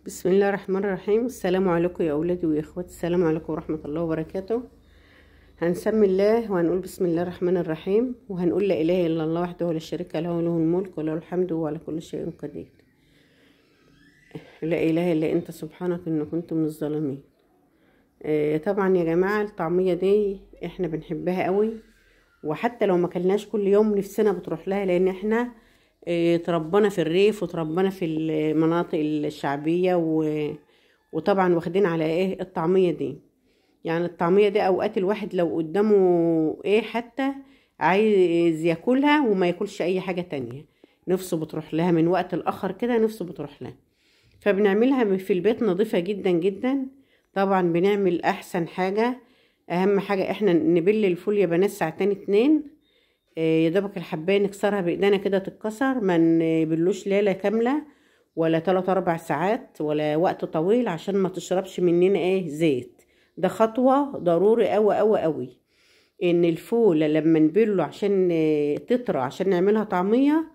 بسم الله الرحمن الرحيم. السلام عليكم يا اولادي ويا اخواتي، السلام عليكم ورحمة الله وبركاته. هنسمي الله وهنقول بسم الله الرحمن الرحيم، وهنقول لا اله الا الله وحده لا شريك له، له الملك وله الحمد وهو على كل شيء قدير. لا اله الا انت سبحانك ان كنت من الظالمين. طبعا يا جماعة الطعمية دي احنا بنحبها قوي، وحتى لو ما كلناش كل يوم نفسنا بتروح لها، لان احنا تربنا في الريف وتربنا في المناطق الشعبية وطبعا واخدين على ايه الطعمية دي. يعني الطعمية دي اوقات الواحد لو قدامه ايه حتى عايز ياكلها وما ياكلش اي حاجة تانية، نفسه بتروح لها من وقت الاخر كده، نفسه بتروح لها. فبنعملها في البيت نظيفة جدا جدا. طبعا بنعمل احسن حاجة، اهم حاجة احنا نبل الفول يا بنات ساعتين اتنين، يا دوبك الحبايه نكسرها بايدينا كده تتكسر، ما نبلوش ليلة كاملة ولا 3 4 ساعات ولا وقت طويل، عشان ما تشربش مننا ايه زيت. ده خطوة ضروري قوي قوي قوي، ان الفول لما نبله عشان تطرى عشان نعملها طعميه،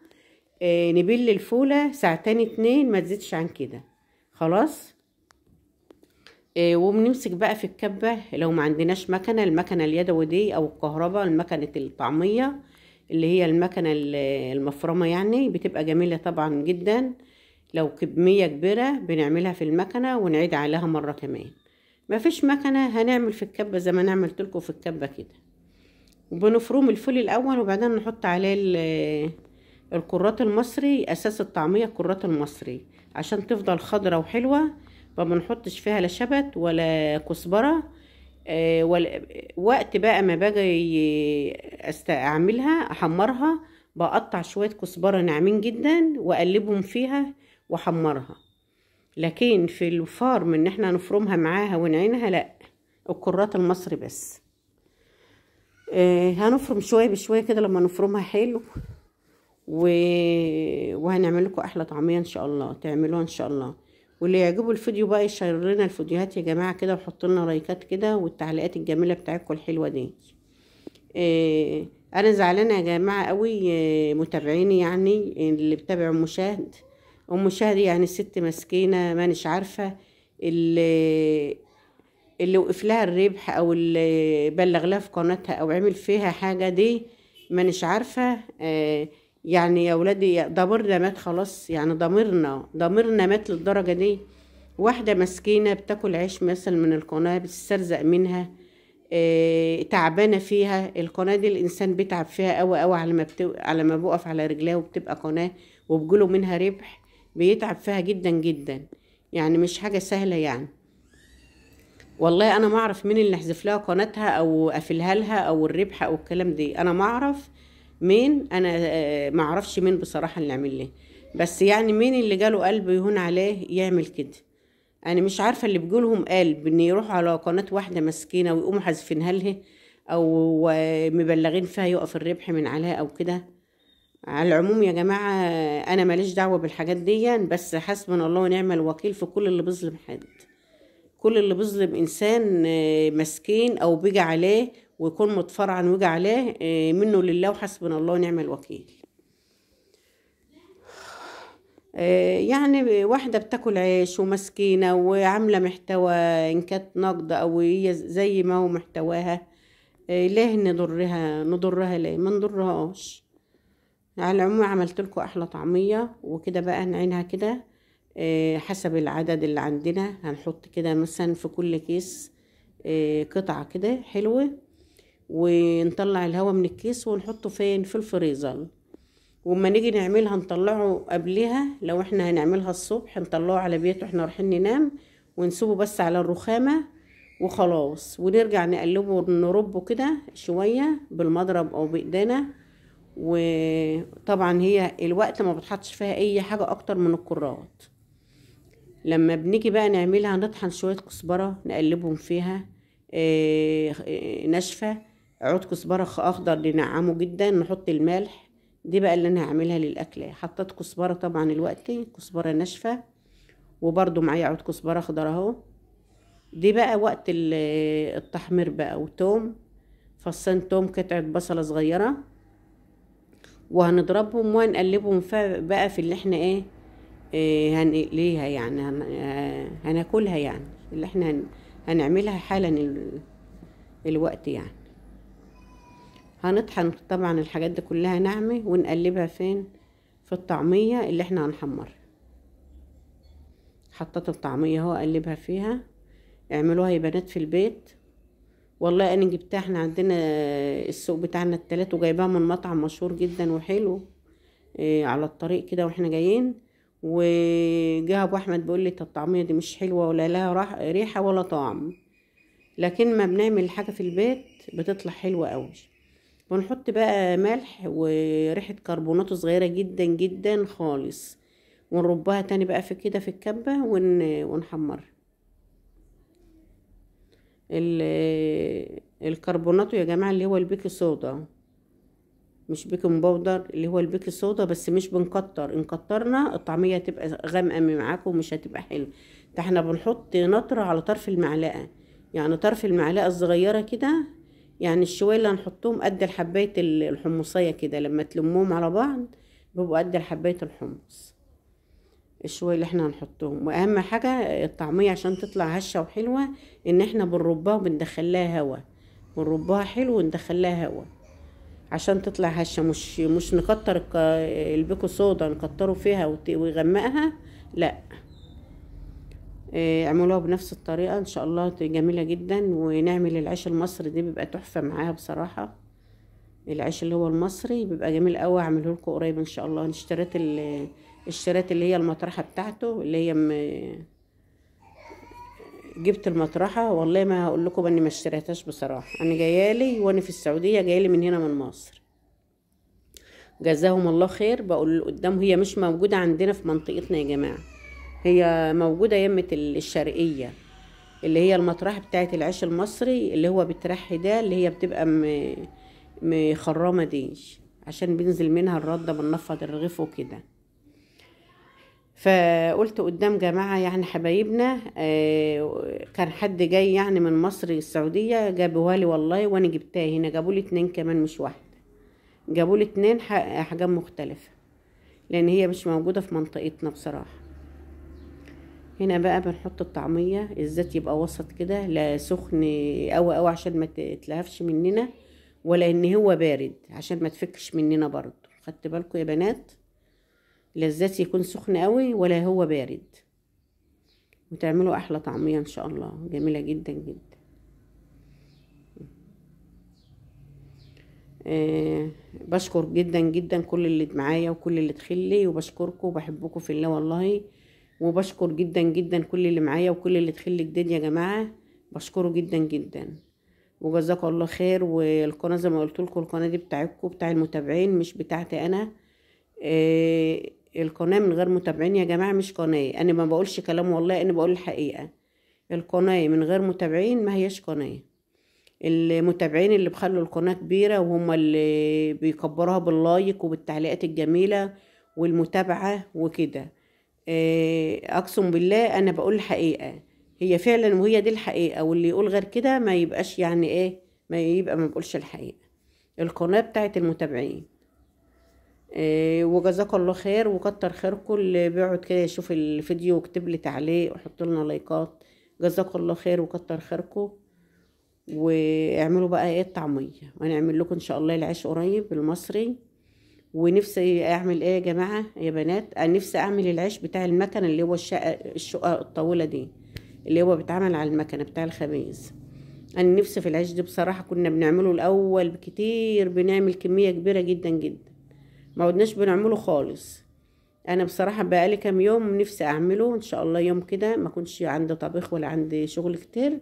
نبل الفوله ساعتين اتنين ما تزيدش عن كده خلاص. وبنمسك بقى في الكبه لو ما عندناش مكنه، المكنه اليدوي دي او الكهرباء، المكنه الطعمية اللي هي المكنه المفرمه يعني، بتبقى جميلة طبعا جدا. لو كمية كبيرة بنعملها في المكنه ونعيد عليها مرة كمان. ما فيش مكنه هنعمل في الكبه زي ما انا عملت لكم في الكبه كده. وبنفرم الفول الاول، وبعدين نحط عليه الكرات المصري، اساس الطعمية الكرات المصري عشان تفضل خضرة وحلوه. ما بنحطش فيها لا شبت ولا كزبره. ولا وقت بقى ما باجي اعملها احمرها، بقطع شوية كزبره ناعمين جدا واقلبهم فيها واحمرها. لكن في الفارم ان احنا نفرمها معاها ونعينها لا، الكرات المصري بس. هنفرم شوية بشوية كده لما نفرمها حلو، وهنعمل لكم احلى طعميه ان شاء الله، تعملوها ان شاء الله. واللي يعجبه الفيديو بقى يشير لنا الفيديوهات يا جماعة كده، وحط لنا لايكات كده، والتعليقات الجميلة بتاعتكم الحلوة دي. انا زعلانة يا جماعة قوي، متابعيني يعني اللي بتابعوا مشاهد ام مشاهد، يعني الست مسكينه مانيش عارفه اللي وقف لها الربح او اللي بلغ لها في قناتها او عمل فيها حاجة دي، مانيش عارفه. يعني يا ولادي ضميرنا مات خلاص، يعني ضميرنا مات للدرجة دي. واحدة مسكينه بتاكل عيش مثلا من القناة، بتسترزق منها، تعبانة فيها القناة دي، الانسان بيتعب فيها قوي قوي على ما بقف على رجلاه وبتبقى قناة وبجيله منها ربح، بيتعب فيها جدا جدا، يعني مش حاجة سهلة يعني. والله انا ما اعرف مين اللي حذف لها قناتها او قافلها لها او الربح او الكلام دي، انا ما اعرف مين، انا ما اعرفش مين بصراحة اللي عمل ليه، بس يعني مين اللي جاله قلب يهون عليه يعمل كده. انا مش عارفه اللي بيجيلهم قلب ان يروحوا على قناة واحدة مسكينه ويقوموا حذفينها لها او مبلغين فيها يقف الربح من عليها او كده. على العموم يا جماعة انا ماليش دعوه بالحاجات دي، بس حسبنا الله ونعم الوكيل في كل اللي بيظلم حد، كل اللي بيظلم انسان مسكين او بيجي عليه ويكون متفرعن ويجي عليه، منه لله وحسبنا الله ونعم الوكيل. يعني واحدة بتاكل عيش ومسكينه وعامله محتوى ان كانت نقد او هي زي ما هو محتواها، ليه نضرها؟ نضرها ليه؟ ما نضرهاش. على العموم عملت لكم احلى طعميه وكده بقى نعينها كده حسب العدد اللي عندنا. هنحط كده مثلا في كل كيس قطعه كده حلوة، ونطلع الهواء من الكيس ونحطه فين؟ في الفريزر. وما نيجي نعملها نطلعه قبلها، لو احنا هنعملها الصبح نطلعه على بيت واحنا رايحين ننام، ونسيبه بس على الرخامه وخلاص، ونرجع نقلبه ونربه كده شوية بالمضرب او بايدينا. وطبعا هي الوقت ما بتحطش فيها اي حاجة اكتر من الكرات. لما بنيجي بقى نعملها نطحن شوية كزبره نقلبهم فيها ناشفة، عود كزبره اخضر ننعمه جدا، نحط الملح. دي بقى اللي انا هعملها للاكله. حطيت كزبره طبعا الوقت كزبره ناشفة، وبرده معايا عود كزبره اخضر اهو. دي بقى وقت التحمير بقى. وتوم، فصين توم، قطعه بصله صغيرة، وهنضربهم وهنقلبهم بقى في اللي احنا ايه هنقليها يعني، هناكلها يعني، اللي احنا هنعملها حالا الوقت يعني. هنطحن طبعا الحاجات دي كلها ناعمة ونقلبها فين؟ في الطعمية اللي احنا هنحمرها. حطيت الطعمية اهو، اقلبها فيها. اعملوها يا بنات في البيت، والله انا جبتها، احنا عندنا السوق بتاعنا التلات، وجايباها من مطعم مشهور جدا وحلو على الطريق كده واحنا جايين. وجه ابو احمد بيقول لي الطعمية دي مش حلوة ولا لها ريحه ولا طعم، لكن ما بنعمل حاجة في البيت بتطلع حلوة قوي. بنحط بقى ملح وريحه كربوناته صغيرة جدا جدا خالص، ونربها تاني بقى في كده في الكبه ونحمرها. الكربوناتو يا جماعة اللي هو ال baking soda، مش baking powder، اللي هو ال baking soda، بس مش بنكتر، ان كترنا الطعمية هتبقى غامقه معاكم ومش هتبقى حلوة. ده احنا بنحط نطره على طرف المعلقة، يعني طرف المعلقة الصغيرة كده، يعني الشويه اللي هنحطهم قد حبايه الحمصية كده، لما تلموهم على بعض بيبقوا قد حبايه الحمص الشويه اللي احنا هنحطهم. واهم حاجة الطعمية عشان تطلع هشه وحلوه ان احنا بنربها وبندخلها هوا، بنربها حلو وندخلها هوا عشان تطلع هشه، مش نكتر ال baking soda نكتره فيها ويغمقها، لا. اعملوها بنفس الطريقة ان شاء الله، جميلة جدا. ونعمل العيش المصري دي بيبقى تحفة معاها بصراحة، العيش اللي هو المصري بيبقى جميل قوي، اعمله لكم قريب ان شاء الله. اشتريت اللي هي المطرحه بتاعته، اللي هي جبت المطرحه، والله ما هقول لكم اني ما اشتريتهاش بصراحة، انا جايالي وانا في السعودية، جايالي من هنا من مصر، جزاهم الله خير. بقول قدام، هي مش موجودة عندنا في منطقتنا يا جماعة، هي موجودة يمه الشرقية، اللي هي المطرحه بتاعت العيش المصري اللي هو بترحي ده، اللي هي بتبقى مخرمة دي عشان بينزل منها الردة، بننفض الرغيف وكده. فقلت قدام جماعة يعني حبايبنا، كان حد جاي يعني من مصر السعودية، جابوها لي والله وانا جبتها هنا، جابوا لي 2 كمان مش واحدة، جابوا لي 2 احجام مختلفة، لان هي مش موجودة في منطقتنا بصراحة. هنا بقى بنحط الطعمية، الزيت يبقى وسط كده، لا سخن قوي قوي عشان ما تتلهفش مننا، ولا ان هو بارد عشان ما تفكش مننا برضو. خدت بالكم يا بنات؟ لا الزيت يكون سخن قوي ولا هو بارد، وتعملوا احلى طعميه ان شاء الله، جميلة جدا جدا. بشكر جدا جدا كل اللي معايا وكل اللي تخلي، وبشكركم وبحبكم في الله والله، وبشكر جدا جدا كل اللي معايا وكل اللي تخلي جديد يا جماعة، بشكره جدا جدا وجزاكم الله خير. والقناة زي ما قلت لكم، القناة دي بتاعتكم، بتاع المتابعين، مش بتاعتي انا. القناة من غير متابعين يا جماعة مش قناة، انا ما بقولش كلام والله، انا بقول الحقيقة. القناة من غير متابعين ما هيش قناة. المتابعين اللي بخلوا القناة كبيرة، وهم اللي بيكبروها بال like وبالتعليقات الجميلة والمتابعة وكده. اقسم بالله انا بقول الحقيقة، هي فعلا وهي دي الحقيقة، واللي يقول غير كده ما يبقاش يعني ايه، ما يبقى ما بقولش الحقيقة. القناة بتاعت المتابعين. وجزاك الله خير وكتر خيركم اللي بيقعد كده يشوف الفيديو ويكتب لي تعليق ويحط لنا لايكات، جزاك الله خير وكتر خيركم. واعملوا بقى ايه الطعمية، وهنعمل لكم ان شاء الله العيش قريب المصري. ونفسي اعمل ايه يا جماعة يا بنات، انا نفسي اعمل العيش بتاع المكنه اللي هو الشقة الطويلة دي، اللي هو بيتعمل على المكنه بتاع الخبيز. انا نفسي في العيش دي بصراحة، كنا بنعمله الاول بكتير، بنعمل كمية كبيرة جدا جدا، ما عدناش بنعمله خالص. انا بصراحة بقالي كام يوم نفسي اعمله، ان شاء الله يوم كده ما كنتش عندي طبيخ ولا عندي شغل كتير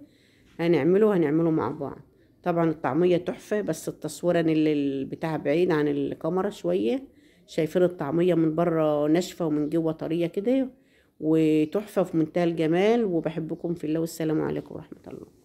هنعمله مع بعض. طبعا الطعمية تحفة، بس التصوير اللي البتاع بعيد عن الكاميرا شوية، شايفين الطعمية من بره ناشفة ومن جوه طرية كده، وتحفه في منتهى الجمال. وبحبكم في الله، والسلام عليكم ورحمة الله.